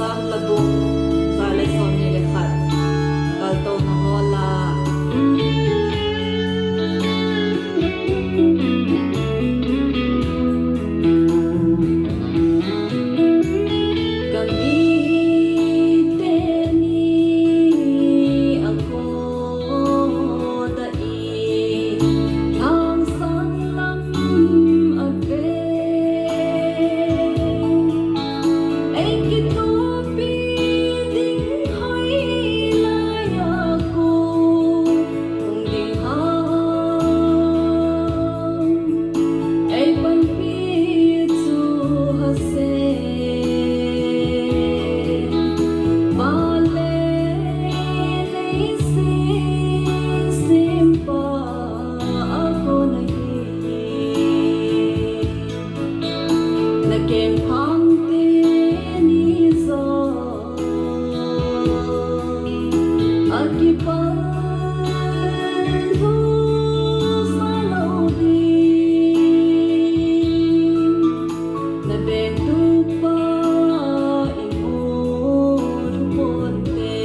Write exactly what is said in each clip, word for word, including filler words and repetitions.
Psalm la bung ja le somni le khat. Kaltouna ho la. Ka mite ni a khoda i, lhangsang lam a ve. Ei kitupi ding hoi lai a ko hung ding ham. Ei panpi chu ha se. Vale leiset sempa a kona hi. Na kengphang teni jong a kipal lhu sa lou ding. Na vengtupa i mu lhu ponte.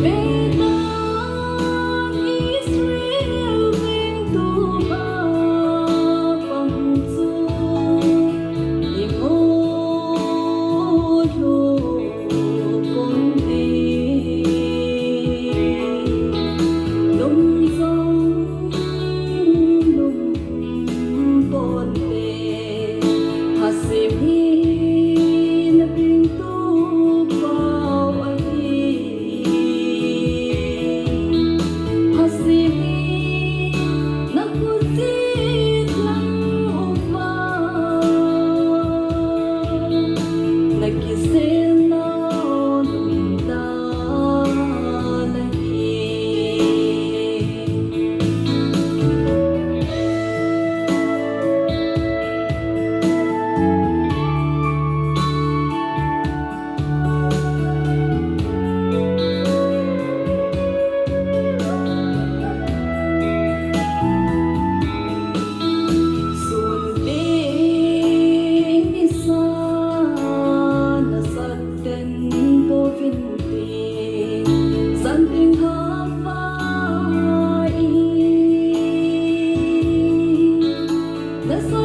Vengtupa Israel vengtupa pang chu i mu lhu ponte. Lung jong lung ponte. Hasem hi na vengtupa u ahi. Hasem hi na khutjet lang uva na kiselna lungdan ahi. Sun teng nisa na sat ten pouvin te, jan teng hava in na sa